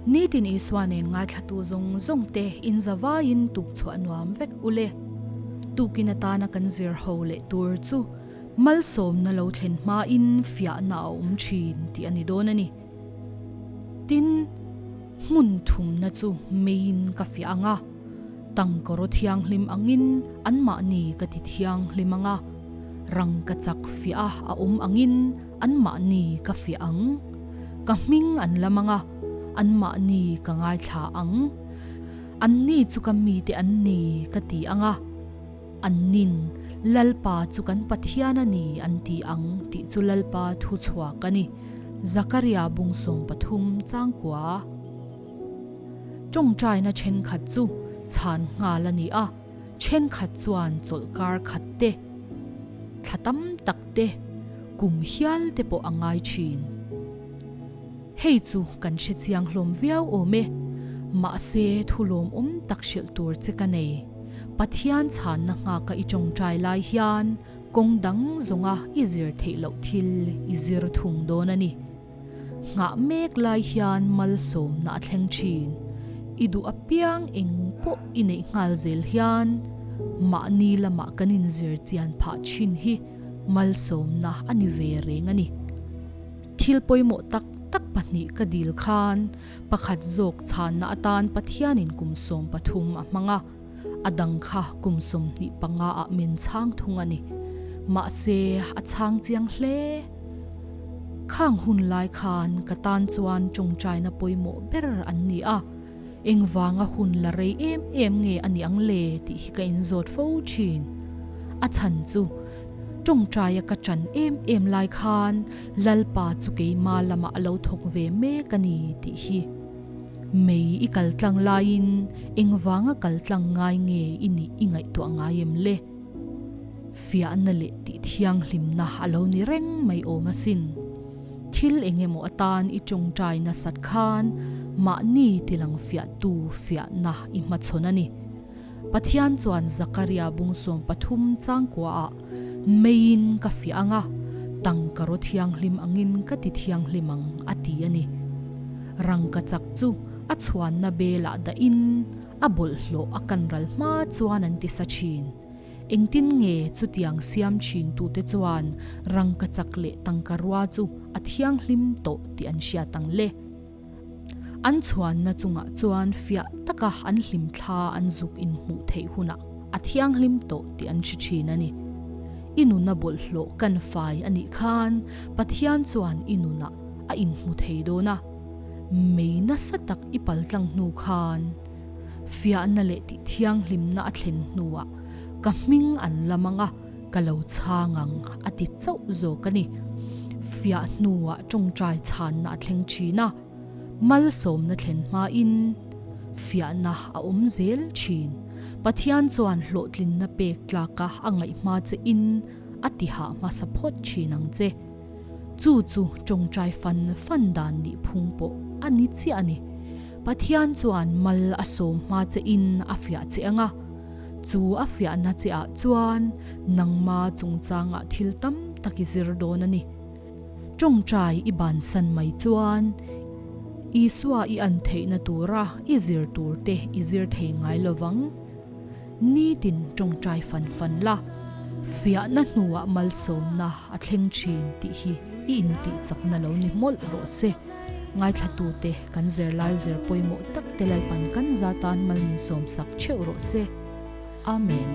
Nitin Isua nen ngaithlatu zawng zawng te in zavaiin tuk chhuah nuam vek ule. Tukin atana kan zir ho leh tur chu malsawmna lo thlen hmain fiahna a awm thin tih a ni dawn a ni. Tin, hmun thumna chu meiin ka fiah ang a, tangkawraw thianghlim angin anmahni ka ti thianghlim ang a, rangkachak fiah a awm angin anmahni ka fiah ang. Ka hming an lam ang a, anmahni ka ngaithla ang. Anni chu ka mite an ni ka ti ang a, annin Lalpa chu kan Pathian a ni an ti ang tih chu Lalpa thu chhuak a ni. Zakaria bung 13 changkua. Tawngtaina thenkhat chu chhan nghal a ni a, thenkhat chuan chawlhkar khat te, thla tam tak te, kum hial te pawh a ngai thin. Hei chu kan hre chiang hlawm viau awm e, mahse thu lawmawm tak hrilh tur che ka nei. Pathian chhanna nghaka i tawngtai lai hian kawng dang zawnga i zir theih loh thil i zir thung dawn a ni. Nghah mek lai hian malsawmna a thleng thin. I duh apiang eng pawh i neih nghal zel hian mahni lamah kan inzir chian phah thin hi malsawmna a ni ve reng a ni. Thil pawimawh tak tak pahnih ka dil khan pakhat zawk chhanna atan Pathianin kum 13 a hmang a, a dang kha kum 25 ah min chhang thung a ni. Mahse, a chhang chiang hle. Khang hun lai khan ka tan chuan tawngtaina pawimawh ber an ni a, engvanga hun la rei em em nge a ni ang le tih hi ka inzawt fo thin. A chhan chu tawngtaia ka ṭan em em lai khan Lalpa chu keima lamah a lo thawk ve mek a ni tih hi. Mei i kal tlang laiin engvanga kal tlang ngai nge i nih i ngaihtuah ngai em le? Fiahna leh tih thianghlimna a lo ni reng mai awm asin. Thil eng emaw atan i tawngtai nasat khan mahni tilang fiahtu fiahna i hmachhawn a ni. Pathian chuan Zakaria bung 13 changkuaah meiin ka fiah ang a, tangkaraw thianghlim angin ka ti thianghlim ang a ti a ni. Rangkachak chu a chhuanna belah dahin a bawlhhlawh a kan ral hma chuan an ti sa thin. Engtin nge chutiang siam thin tute chuan rangkachak leh tangkarua chu a thianghlim tawh tih an hriat ang le? An chhuanna chungah chuan fiah taka an hlimthla an zuk inhmuh theih hunah a thianghlim tawh tih an hre thin a ni. I nuna bawlhhlawh kan fai a nih khan Pathian chuan i nunah a inhmu thei dawn a, mei nasa tak i paltlang hnu khan fiahna leh tih thianghlimna a thlen hnuah ka hming an lam ang a, ka lo chhang ang a ti chauh zawk a ni. Fiah hnuah tawngtai chhanna a thleng thin a, malsawmna thlen hmain fiahna a awm zel thin. Pathian chuan hlawhtlinna pek tlaka a ngaih hma che in a ti hah hmasa phawt thin ang che. Chu chu tawngtai fan fan dan nih phung pawh a ni chiah a ni. Pathian chuan mal a sawm hma che in a fiah che ang a. Chu a fiahna che ah chuan nangma chungchangah thil tam tak i zir dawn a ni. Tawngtai i bansan mai chuan Isua i an theihna tura i zir tur te i zir thei ngai lovang. Nitin tawngtai fan fan la, fiahna hnuah malsawmna a thleng thin tih hi i intihchakna lo ni hmawlh rawh se. Ngaithlatute kan zirlai zir pawimawh tak te Lalpan kan za tan mal min sawmsak theuh rawh se. Amen.